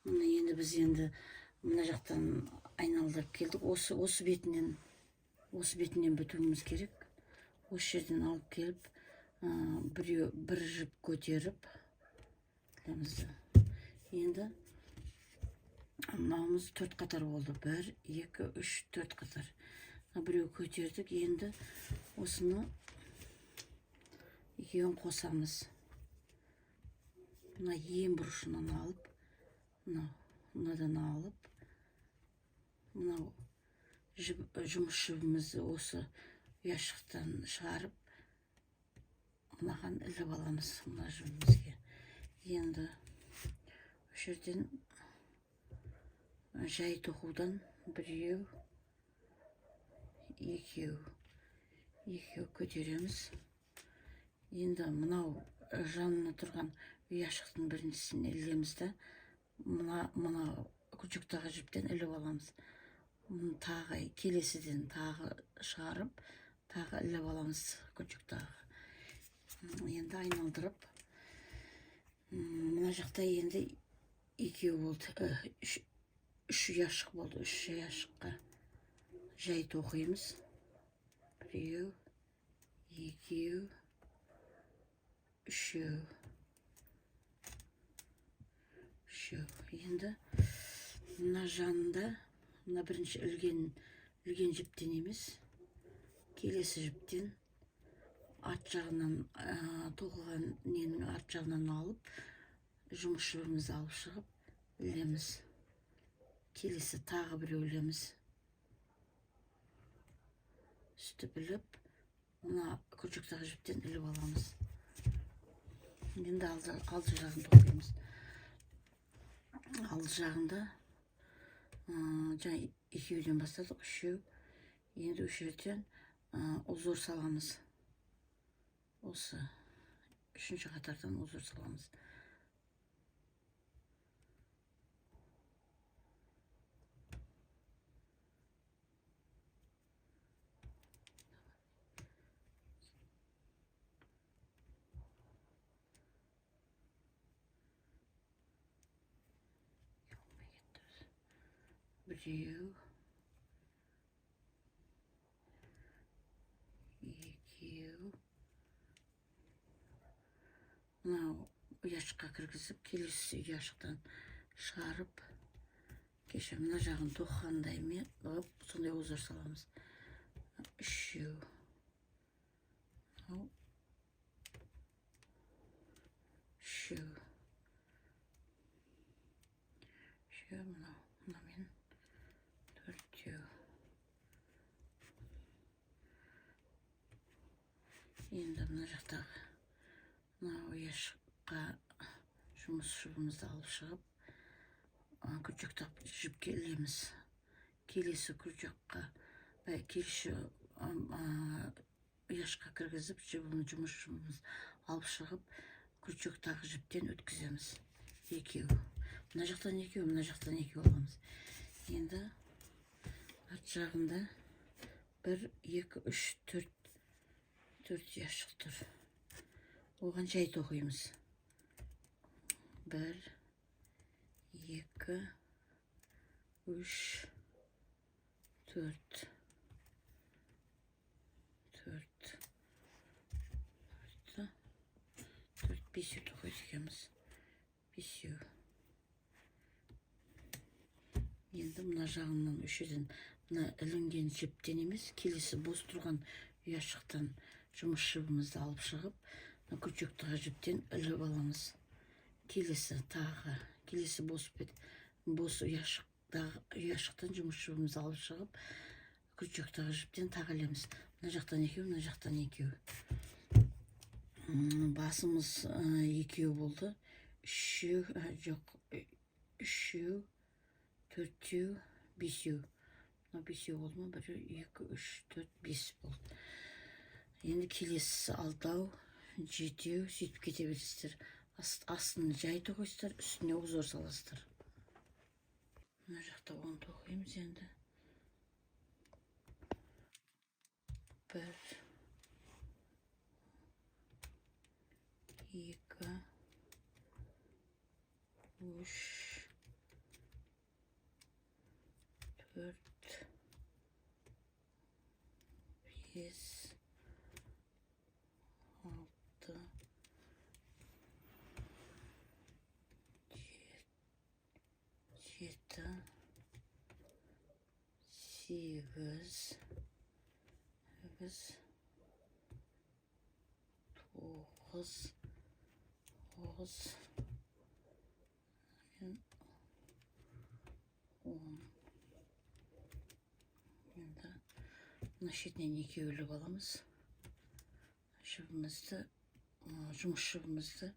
Міне, енді біз енді мына жақтан айналдырып келдік. Осы бетінен бітуіміз керек. Осы жерден алып келіп, біреу, бір жіп көтеріп ілеміз. Енді мынауымыз төрт қатар болды: бір, екі, үш, төрт қатар. Мына біреу көтердік. Енді осыны екеуін қосамыз. Мына ең бұрышынан алып, мынау мынадан алып, мынау жіп, жұмыс жібімізді осы ұяшықтан шығарып, мынаған іліп аламыз, мына жібімізге. Енді осы жерден жай тоқудан біреу, екеу, екеу көтереміз. Енді мынау жанына тұрған ұяшықтың біріншісін ілеміз да, мына крючоктағы жіптен іліп аламыз. Мұны тағы келесіден тағы шығарып, тағы іліп аламыз крючоктағы. Енді айналдырып, мына жақта енді екеу болды, үш ұяшық болды. Үш ұяшыққа жай тоқимыз: біреу, екеу, үшеу, үшеу. Енді мына жанында мына бірінші ілген жіптен емес, келесі жіптен арт жағынан, тоқыған ненің арт жағынан алып, жұмыс жібімізді алып шығып ілеміз. Келесі тағы біреу ілеміз. Сөйтіп іліп, мына крючоктағы жіптен іліп аламыз. Енді алды жағын тоқимыз. Алды жағында жаңа екеуден бастадық, үшеу. Енді осы жерден узор саламыз. Осы үшінші қатардан узор саламыз. Болмай кетті өзі. Біреу, екеу. Мынау ұяшыққа кіргізіп, келесі ұяшықтан шығарып, кеше мына жағын тоқығандай қылып, сондай узор саламыз. Үшеу, мынау үшеу, үшеу, мынау мынамен төртеу. Енді мына жақтағы мына ұяшыққа жұмыс жібімізді алып шығып, крючоктап жіпке ілеміз. Келесі крючокқа, келесі ұяшыққа кіргізіп, жібіміз, жұмыс жібімізді алып шығып, крючоктағы жіптен өткіземіз. Екеу мына жақтан, екеу мына жақтан, екеу аламыз. Енді арт жағында бір, екі, үш, төрт, төрт ұяшық тұр. Оған жай тоқимыз: бір, екі, үш, төрт, төрт, төрт, төрт, бесеу тоқиды екенбіз, бесеу. Енді мына жағынан, осы жерден, мына ілінген жіптен емес, келесі бос тұрған ұяшықтан жұмыс жібімізді алып шығып, мына крючоктағы жіптен іліп аламыз. Келесі тағы келесі бос бет, бос ұяшықтағы ұяшықтан жұмыс жібімізді алып шығып, крючоктағы жіптен тағы ілеміз. Мына жақтан екеу, мына жақтан екеу. Басымыз екеу болды, үшеу, жоқ, үшеу, төртеу, бесеу. Мынау бесеу болды ма? Бір, екі, үш, төрт, бес болды. Енді келесісі алтау, жетеу, сөйтіп кете бересіздер. Астын жай тоқисыздар, үстіне узор саласыздар. Мына жақта 10 тоқимыз енді: бір, екі, үш. 4, 5, 6, 7, 8, 9, 9, 10. Енді мына шетінен екеу іліп аламыз. Жібімізді, жұмыс жібімізді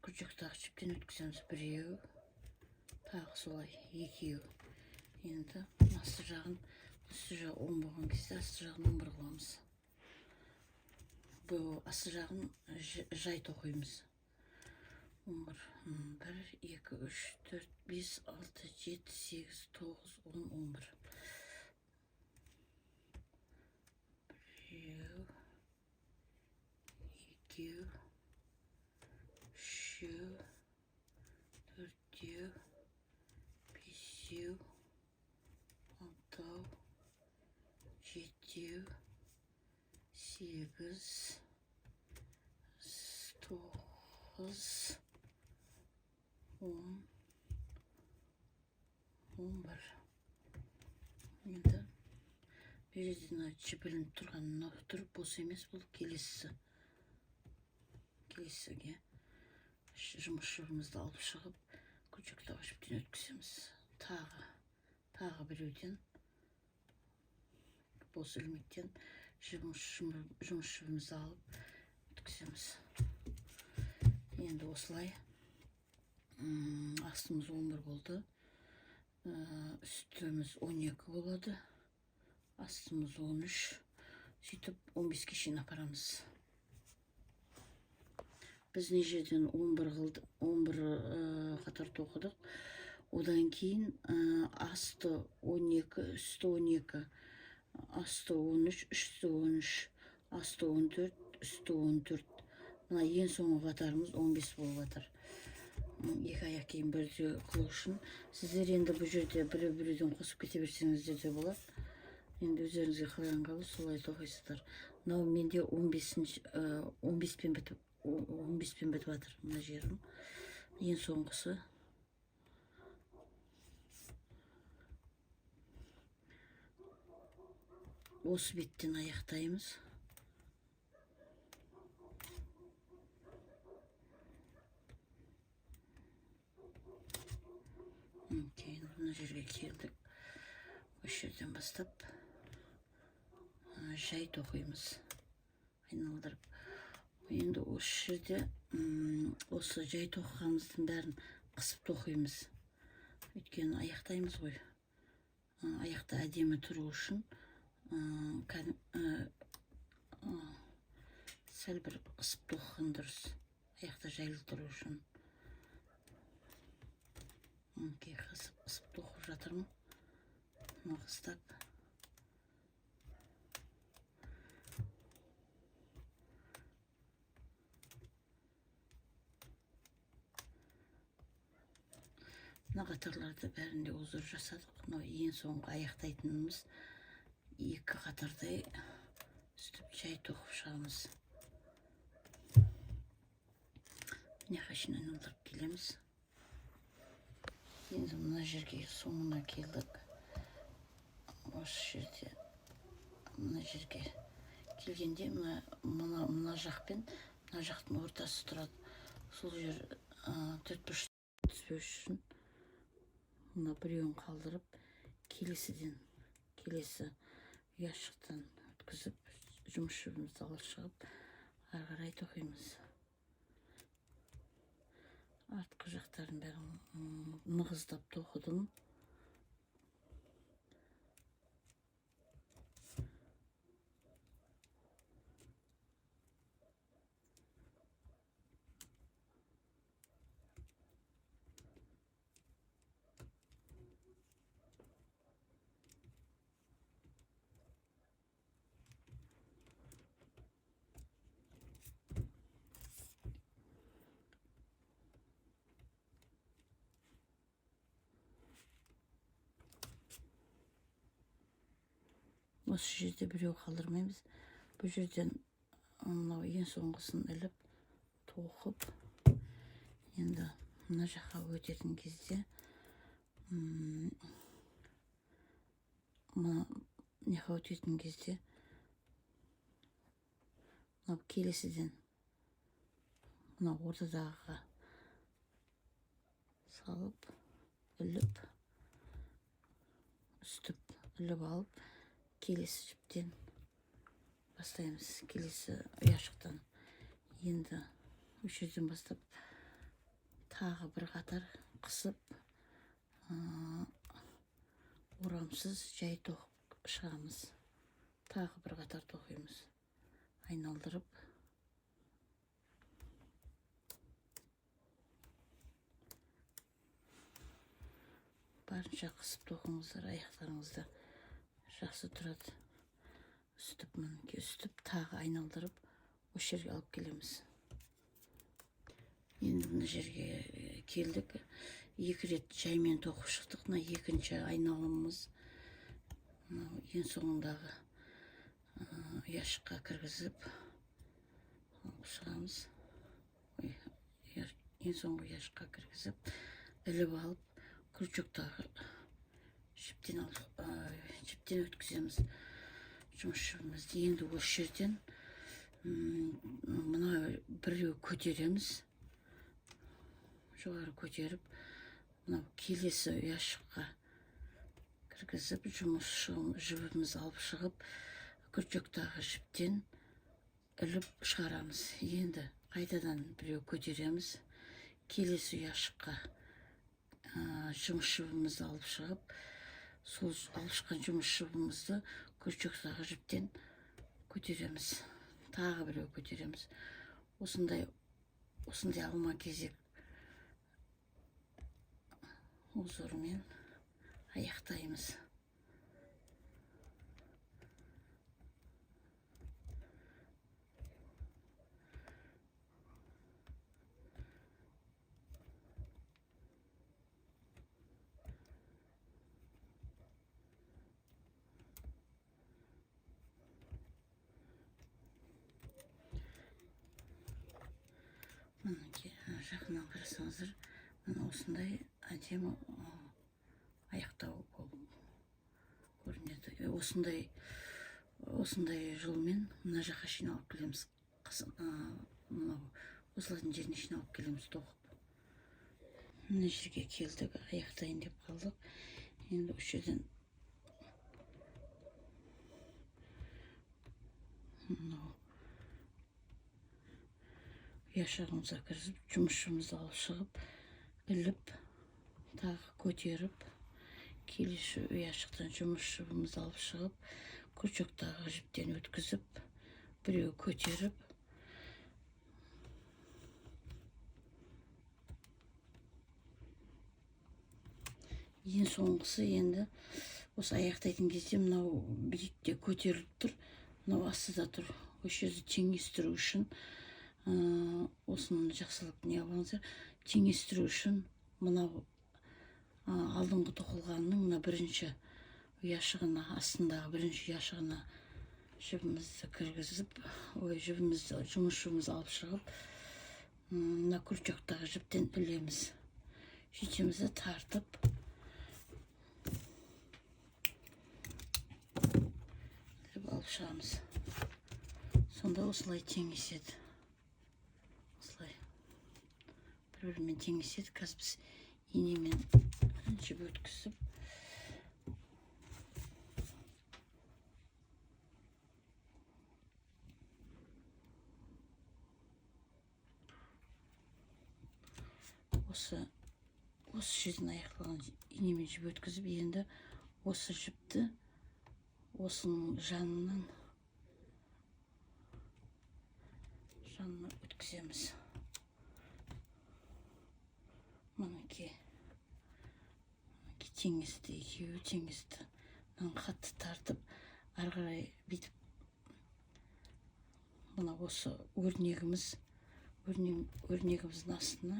крючоктағы жіптен өткіземіз. Біреу, тағы солай екеу. Енді асты жағын, үсті жағы 10 болған кезде асты жағын 11 қыламыз. Бұл асты жағын жай тоқимыз. 11, 1, 2, 3, 4, 5, 6, 7, 8, 9, 10, 11. Біреу, екеу, үшеу, төртеу, бесеу, алтау, жетеу, 8, 9, 10, 11. Енді бұл жерде мына жіп ілініп тұрған мынау тұр, бос емес, бұл келесісі. Келесіге жұмыс жібімізді алып шығып, крючоктағы жіптен өткіземіз. Тағы біреуден бос ілмектен жұмыс жібімізді алып өткіземіз. Енді осылай, астымыз 11 болды. Үстіміз 12 болады. Астымыз 13. Сөйтіп 15-ке шейін апарамыз. Біз мына жерден 11 қылды, 11 қатар тоқыдық. Одан кейін асты 12, үсті 12, асты 13, үсті 13, асты 14, үсті 14. Мына ең соңғы қатарымыз 15 болып жатыр. Екі аяқ киім бірдей қылу үшін сіздер енді бұл жерде біреу-біреуден қосып кете берсеңіздер де болады. Енді өздеріңізге қалай ыңғайлы солай тоқисыздар. Мынау менде он бесінші, он беспен бітіп, он беспен бітіп жатыр мына жерім. Ең соңғысы. Осы беттен аяқтаймыз. Кейін мына жерге келдік. Осы жерден бастап, жай тоқимыз. Айналдырып. Енді осы жерде, осы жай тоқығанымыздың бәрін қысып тоқимыз. Өйткені аяқтаймыз ғой. Аяқта әдемі тұру үшін, сәл бір қысып тоқыған дұрыс. Аяқта жайлы тұру үшін. Мінекей, қысып тоқып жатырмын. Нығыздап. Мына қатарларды бәрінде узор жасадық. Мынау ең соңғы аяқтайтынымыз екі қатардай үстіп жай тоқып шығамыз. Мына қашын айналдырып келеміз. Енді мына жерге соңына келдік. Осы жерде мына жерге келгенде мына жақ пен мына жақтың ортасы тұрады. Сол жер, төрт бұрыш түспеу үшін мына біреуін қалдырып, келесі ұяшықтан өткізіп, жұмыс жібімізді алып шығып, ары қарай тоқимыз. Артқы жақтарын бәрін, нығыздап тоқыдым. Осы жерде біреу қалдырмаймыз. Бұл жерден мынау ең соңғысын іліп, тоқып, енді мына жаққа өтетін кезде мына жаққа өтетін кезде мынау келесіден мына ортадағыға салып, іліп, үстіп іліп алып, келесі жіптен бастаймыз, келесі ұяшықтан. Енді осы жерден бастап тағы бір қатар қысып, орамсыз жай тоқып шығамыз. Тағы бір қатар тоқимыз, айналдырып. Барынша қысып тоқыңыздар, аяқтарыңызда жақсы тұрады. Үстіп, мінекей, үстіп тағы айналдырып осы жерге алып келеміз. Енді мына жерге келдік. Екі рет жаймен тоқып шықтық. Мына екінші айналымымыз мынау ең соңындағы ұяшыққа кіргізіп алып шығамыз. Ой, ең соңғы ұяшыққа кіргізіп, іліп алып, крючоктағы жіптен алып, жіптен өткіземіз жұмыс жібімізді. Енді осы жерден мына біреу көтереміз, жоғары көтеріп, мынау келесі ұяшыққа кіргізіп, жұмыс жібімізді алып шығып, крючоктағы жіптен іліп шығарамыз. Енді қайтадан біреу көтереміз, келесі ұяшыққа жұмыс жібімізді алып шығып, сол алып шыққан жұмыс жібімізді крючоктағы жіптен көтереміз, тағы біреу көтереміз. Осындай алма кезек узормен аяқтаймыз. Мінекей, жақыннан қарасаңыздар, міне осындай әдемі аяқтау болып көрінеді. Осындай жолмен мына жаққа шейін алып келеміз. Мынау қосылатын жеріне шейін алып келеміз тоқып. Мына жерге келдік, аяқтайын деп қалдық. Енді осы жерден мынау ұяшығымызға кіргізіп, жұмысшымызды алып шығып, іліп, тағы көтеріп, келесі ұяшықтан жұмыс жібімізді алып шығып, крючоктағы жіптен өткізіп, біреу көтеріп, ең соңғысы енді осы аяқтайтын кезде мынау биікте көтеріліп тұр, мынау астыда тұр. Осы жерді теңестіру үшін, осыны жақсылап не қылыңыздар, теңестіру үшін мынау, алдыңғы тоқылғанның мына бірінші ұяшығына, астындағы бірінші ұяшығына жібімізді кіргізіп, ой, жібімізді, жұмыс жібімізді алып шығып, мына крючоктағы жіптен ілеміз. Сөйтеміз де тартып іліп алып шығамыз. Сонда осылай теңеседі. Осылай бір-бірімен теңеседі. Қазір біз инемен жіп өткізіп, осы жерден аяқталған инемен жіп өткізіп, енді осы жіпті осының жанына өткіземіз. Мінекей, мінекей теңесті, екеуі теңесті. Мынаны қатты тартып, ары қарай бүйтіп мына осы өрнегіміздің астына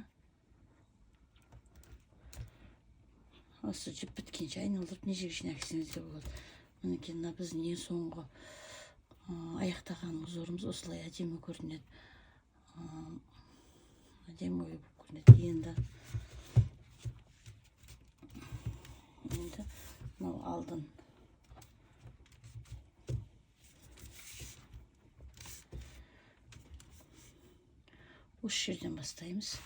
осы жіп біткенше айналдырып, не жерге шейін әкелсеңіз де болады. Мінекей, мына біздің ең соңғы аяқтаған узорымыз осылай әдемі көрінеді. Әдемі ою болып көрінеді. Енді мынау алдын осы жерден бастаймыз.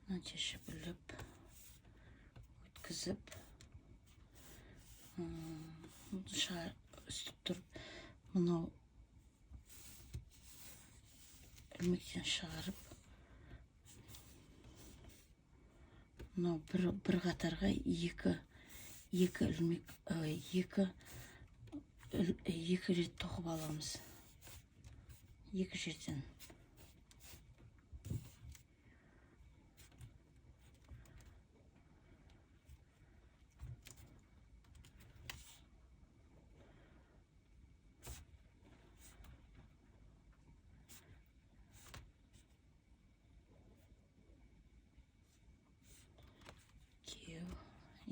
Мына шешіп іліп өткізіп, үстіп тұрып, мынау ілмектен шығарып, мынау бір қатарға екі ілмек, екі рет тоқып аламыз. Екі жерден.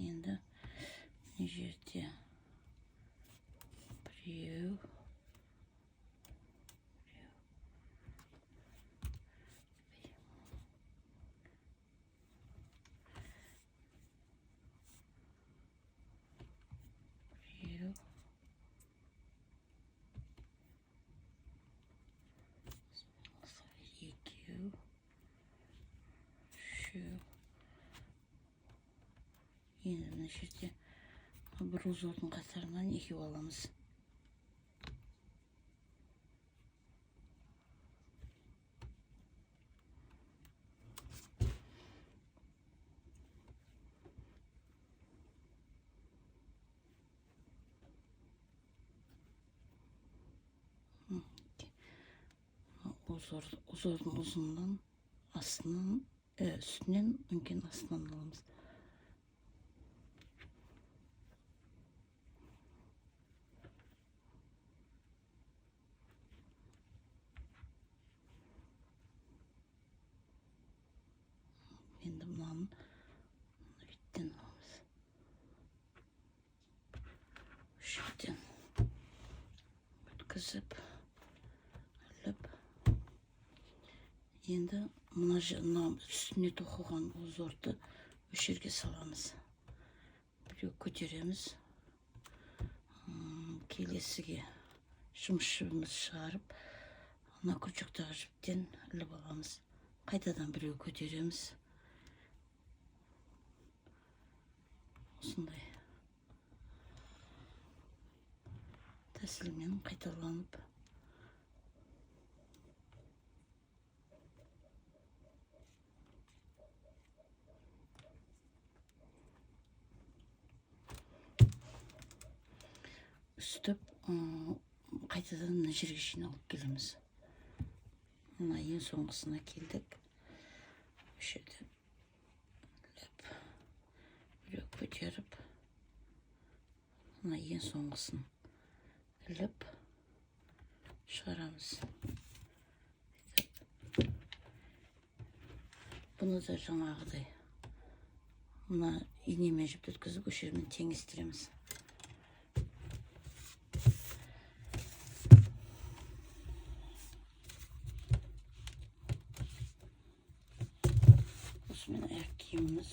Енді мына жерде біреу, біреу, екеу, үшеу. Енді мына жерде бір узордың қатарынан екеу аламыз. Узордың ұзынынан астынан, үстінен, кейін астынан аламыз. Енді мынаны беттен аламыз. Үш жерден өткізіп, іліп. Енді мына үстіне тоқылған узорды осы жерге саламыз. Біреу көтереміз. Келесіге жұмыс жібімізді шығарып, мына крючоктағы жіптен іліп аламыз. Қайтадан біреу көтереміз. Осындай тәсілмен қайталанып үстіп, қайтадан мына жерге шейін алып келеміз. Мына ең соңғысына келдік. Осы жерден іліп, біреу көтеріп, мына ең соңғысын іліп шығарамыз. Бұны да жаңағыдай мына инемен жіпті өткізіп, осы жермен теңестіреміз. Осымен аяқ киіміміз